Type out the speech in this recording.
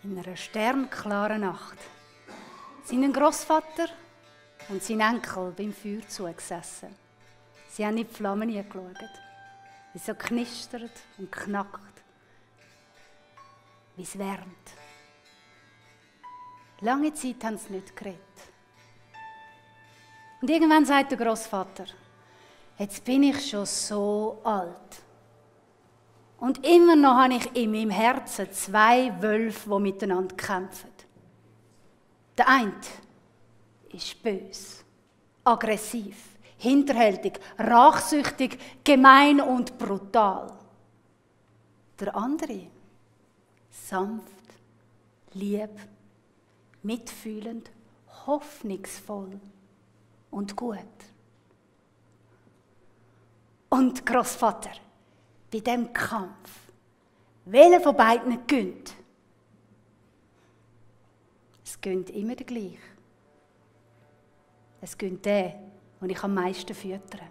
in einer sternklaren Nacht seinen Großvater und sein Enkel beim Feuer zugesessen. Sie haben in die Flammen hineingeschaut, wie es so knistert und knackt, wie es wärmt. Lange Zeit haben sie nicht geredet. Und irgendwann sagt der Großvater: Jetzt bin ich schon so alt. Und immer noch habe ich in meinem Herzen 2 Wölfe, die miteinander kämpfen. Der eine ist böse, aggressiv, hinterhältig, rachsüchtig, gemein und brutal. Der andere sanft, lieb, mitfühlend, hoffnungsvoll und gut. Und Großvater, bei diesem Kampf, welcher von beiden gönnt? Es gönnt immer der gleiche. Es gönnt der, den ich am meisten füttere.